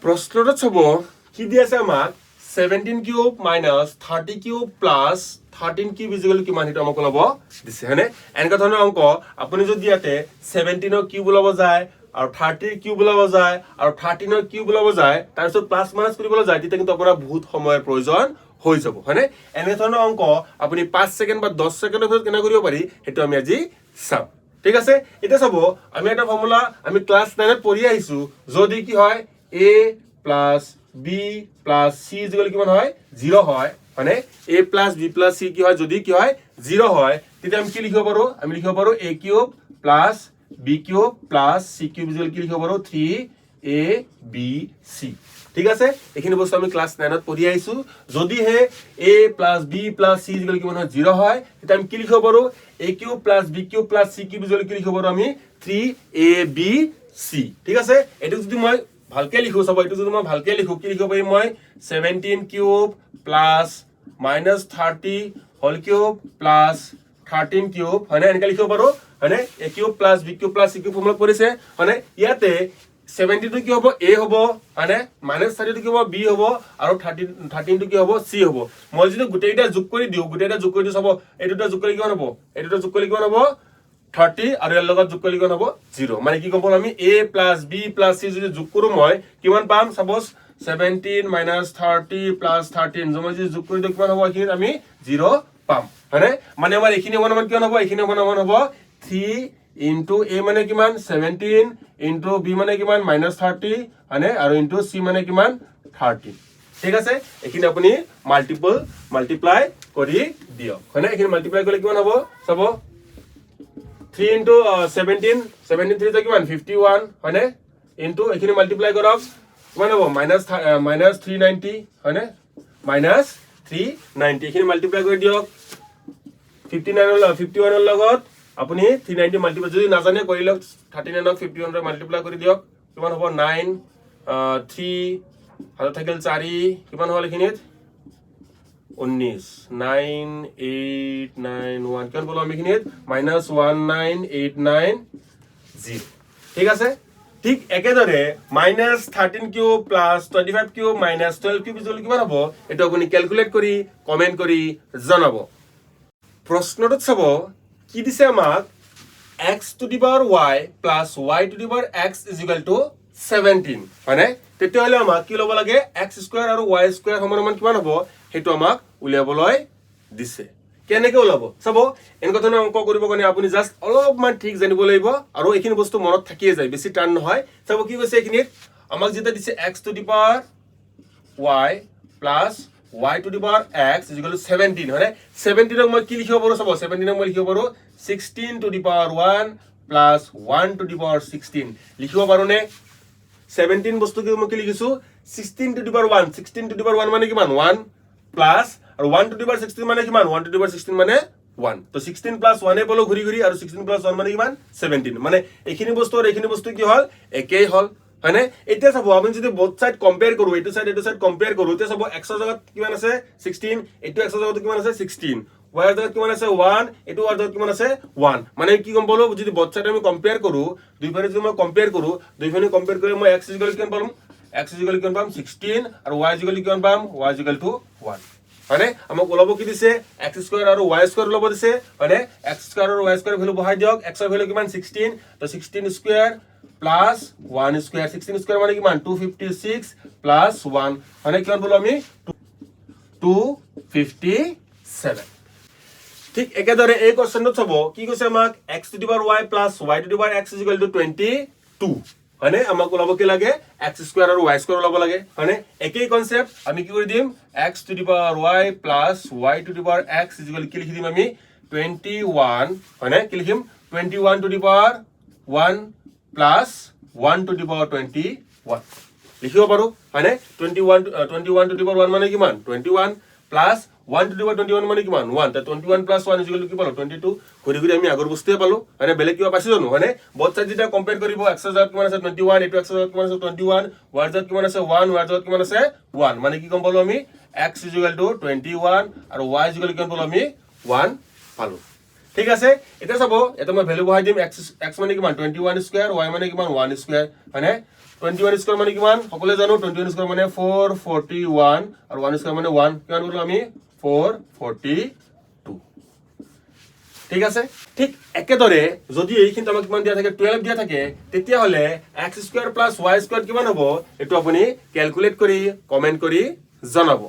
প্ৰশ্নটোত চাব কি দি আছে আমাক। 17 cube minus 30 cube plus 13 cube is equal কিমান, সেইটো আমাক ওলাব দিছে, হয়নে? এনেকুৱা ধৰণৰ অংক আপুনি যদি ইয়াতে 17ৰ কিউব ওলাব যায় আৰু 30ৰ কিউব ওলাব যায় আৰু 13ৰ কিউব ওলাব যায়, তাৰপিছত প্লাছ মাইনাছ কৰিবলৈ যায়, তেতিয়া কিন্তু আপোনাৰ বহুত সময়ৰ প্ৰয়োজন হৈ যাব, হয়নে? এনে ধৰণৰ অংক আপুনি 5 ছেকেণ্ড বা 10 ছেকেণ্ডৰ ভিতৰত কেনেকৈ কৰিব পাৰি, সেইটো আমি আজি চাম, ঠিক আছে? এতিয়া চাব, আমি এটা ফৰ্মুলা আমি ক্লাছ 9ত পঢ়ি আহিছো। যদি কি হয়, A plus B plus C is equal কিমান হয়? জিৰ' হয়, হয়নে? A plus B plus C কি হয়, যদি কি হয়, জিৰ' হয়, তেতিয়া আমি কি লিখিব পাৰো? আমি লিখিব পাৰো A cube plus B cube plus C cube is equal কি লিখিব পাৰো? থ্ৰী এ বি চি, ঠিক আছে? এইখিনি বস্তু আমি ক্লাছ 9ত পঢ়ি আহিছো। যদিহে A plus B plus C is equal কিমান হয়, জিৰ' হয়, তেতিয়া আমি কি লিখিব পাৰো? A cube plus B cube plus C cube is equal কি লিখিব পাৰো আমি? থ্ৰী এ বি চি, ঠিক আছে? এইটো যদি মই ভালকে লিখো, চাব, এইটো যদি মই ভালকে লিখো, কি লিখিব পাৰিম মই? 17 cube plus minus 30 whole cube plus 13 cube, হয়নে? এনেকে লিখিব পাৰো, হয়নে? A cube plus B cube plus C cube ফৰ্মুলাত পৰিছে, হয়নে? ইয়াতে 17টো কি হ'ব? এ হ'ব, হয়নে? মাইনাছ 30টো কি হ'ব? বি হ'ব। আৰু 13টো কি হ'ব? চি হ'ব। মই যদি গোটেইকেইটা যোগ কৰি দিওঁ, গোটেইকেইটা যোগ কৰি দিওঁ, চাব, এই দুটা যোগ কৰি কিমান হ'ব? এই দুটা যোগ কৰি কিমান হ'ব? 30। আৰু ইয়াৰ লগত যোগ কৰিলে কিমান হ'ব? জিৰ'। মানে কি গম পালো আমি? A plus B plus C যদি যোগ কৰোঁ, মই কিমান পাম? Suppose 17 minus 30 plus 13 মই যদি যোগ কৰি দিওঁ, কিমান হ'ব? এইখিনিত আমি জিৰ' পাম, হয়নে? মানে আমাৰ এইখিনি সমান কিমান হ'ব? এইখিনি সমান হ'ব থ্ৰী ইনটু এ মানে কিমান? 17। ইনটু বি মানে কিমান? মাইনাছ 30, হয়নে? আৰু ইনটু চি মানে কিমান? 13, ঠিক আছে? এইখিনি আপুনি মাল্টিপ্লাই কৰি দিয়ক, হয়নে? এইখিনি মাল্টিপ্লাই কৰিলে কিমান হ'ব চাব। 3 into 17, 17 three কিমান? 51, হয়নে? ইনটু এইখিনি মাল্টিপ্লাই কৰক, কিমান হ'ব? মাইনাছ 390, হয়নে? মাইনাছ 390। এইখিনি মাল্টিপ্লাই কৰি দিয়ক। 59ৰ, 51ৰ লগত আপুনি 390 মাল্টিপ্লাই, যদি নাজানে কৰি লওক। 39ক 51ৰে মাল্টিপ্লাই কৰি দিয়ক, কিমান হ'ব? নাইন থ্ৰী, হাতত থাকিল চাৰি। কিমান হ'ল এইখিনিত? 19, নাইন এইট নাইন ওৱান। কিমান পালোঁ আমি এইখিনিত? Minus 19890, ঠিক আছে? ঠিক একেদৰে minus 13 cube plus 25 cube minus 12 cube is equal কিমান হ'ব, এইটো আপুনি কেলকুলেট কৰি কমেণ্ট কৰি জনাব। প্ৰশ্নটোত চাব কি দিছে আমাক। X to the power y plus y to the power x is equal to 17, হয়নে? তেতিয়াহ'লে আমাক কি ল'ব লাগে? এক্স স্কুৱেৰ আৰু ৱাই স্কুৱেৰ সমান সমান কিমান হ'ব, সেইটো আমাক উলিয়াবলৈ দিছে। কেনেকে ওলাব চাব। এনেকুৱা ধৰণৰ অংক কৰিবৰ কাৰণে আপুনি জাষ্ট অলপমান ঠিক জানিব লাগিব আৰু এইখিনি বস্তু মনত থাকিয়ে যায়, বেছি টান নহয়। চাব কি কৈছে এইখিনিত আমাক। যেতিয়া দিছে x to the power y plus y to the power x is equal to 17, হয়নে? 17ক মই কি লিখিব পাৰোঁ চাব। 17ক মই লিখিব পাৰোঁ 16 to the power one plus one to the power 16। লিখিব পাৰোঁনে? 17 বস্তু কি মই কি লিখিছোঁ? 16 to the power one. 16 to the power one মানে কিমান? ওৱান। প্লাছ আৰু one to the power 16 মানে কিমান? One to the power 16 মানে ওৱান। তো 16 প্লাছ ওৱানে পালোঁ ঘূৰি ঘূৰি। আৰু 16 প্লাছ ওৱান মানে কিমান? 17। মানে এইখিনি বস্তু আৰু এইখিনি বস্তু কি হ'ল? একেই হ'ল, হয়নে? এতিয়া চাব, আমি যদি বোথ চাইড কম্পেয়াৰ কৰোঁ, এইটো চাইড, এইটো চাইড কম্পেয়াৰ কৰোঁ, এতিয়া চাব, এক্সৰ জেগাত কিমান আছে? 16। এইটো এক্সৰ জেগাত কিমান আছে? 16। ৱাইৰ জেগাত কিমান আছে? ওৱান। এইটো ৱাইৰ জেগাত কিমান আছে? ওৱান। মানে কি গম পালো? যদি বোথ চাইড আমি কম্পেয়াৰ কৰোঁ, দুইফালে যদি মই কম্পেয়াৰ কৰোঁ, দুইফালে কম্পেয়াৰ কৰি মই এক্স is equal কিমান পাম? এক্স is equal কিমান পাম? 16। আৰু ৱাই is equal কিমান পাম? Y is equal two one, হয়নে? আমাক ওলাব কি দিছে? এক্স স্কুৱেৰ আৰু ৱাই স্কুৱেৰ ওলাব দিছে, হয়নে? এক্স স্কুৱেৰ আৰু ৱাই স্কুৱেৰ ভেলু বহাই দিয়ক। এক্সৰ ভেলু কিমান? 16। তো 16 square plus one square। 16 square মানে কিমান? 256 plus one, হয়নে? কিমান পালো আমি? 257। ঠিক একেদৰে এই কুৱেশ্যনটোত চাব কি কৈছে আমাক। X to the power y plus y to the power x is equal to 22, হয়নে? আমাক ওলাব কি লাগে? এক্স স্কুৱেৰ আৰু ৱাই স্কুৱেৰ ওলাব লাগে, হয়নে? একেই কনচেপ্ট। আমি কি কৰি দিম? X to the power y plus y to the power x is equal কি লিখি দিম আমি? 21, হয়নে? কি লিখিম? 21 to the power one plus one to the power 21 লিখিব পাৰোঁ, হয়নে? 21 to the power one মানে কিমান? 21। Plus one to the power 21 মানে কিমান? One. 21 plus one is equal কি পালোঁ? 22। ঘূৰি ঘূৰি আমি আগৰ বস্তুৱে পালোঁ, হয়নে? বেলেগ কিবা পাইছোঁ জানো, হয়নে? বথ চাইড যেতিয়া কম্পেয়াৰ কৰিব, এক্সৰ জেগাত কিমান আছে? 21। এইটো এক্সৰ জেগাত কিমান আছে? 21। ৱাইৰ জেগাত কিমান আছে? ওৱান। ৱাইৰ জেগাত কিমান আছে? ওৱান। মানে কি গম পালোঁ আমি? X is equal to 21 আৰু ৱাই is equal কিমান পালোঁ আমি? ওৱান পালোঁ, ঠিক আছে? এতিয়া চাব, ইয়াতে মই ভেলু বহাই দিম। এক্স, এক্স মানে কিমান? 21 স্কুৱেৰ। ৱাই মানে কিমান? ওৱান স্কুৱেৰ, হয়নে? 21 স্কুৱাৰ মানে কিমান সকলোৱে জানো। 21 স্কুৱাৰ মানে 441 আৰু ওৱান স্কুৱাৰ মানে ওৱান। কিমান কৰিলো আমি? 442। ঠিক আছে। ঠিক একেদৰে যদি এইখিনিত আমাক কিমান দিয়া থাকে? 12 দিয়া থাকে, তেতিয়াহ'লে x square plus y square কিমান হ'ব, এইটো আপুনি কেলকুলেট কৰি কমেণ্ট কৰি জনাব।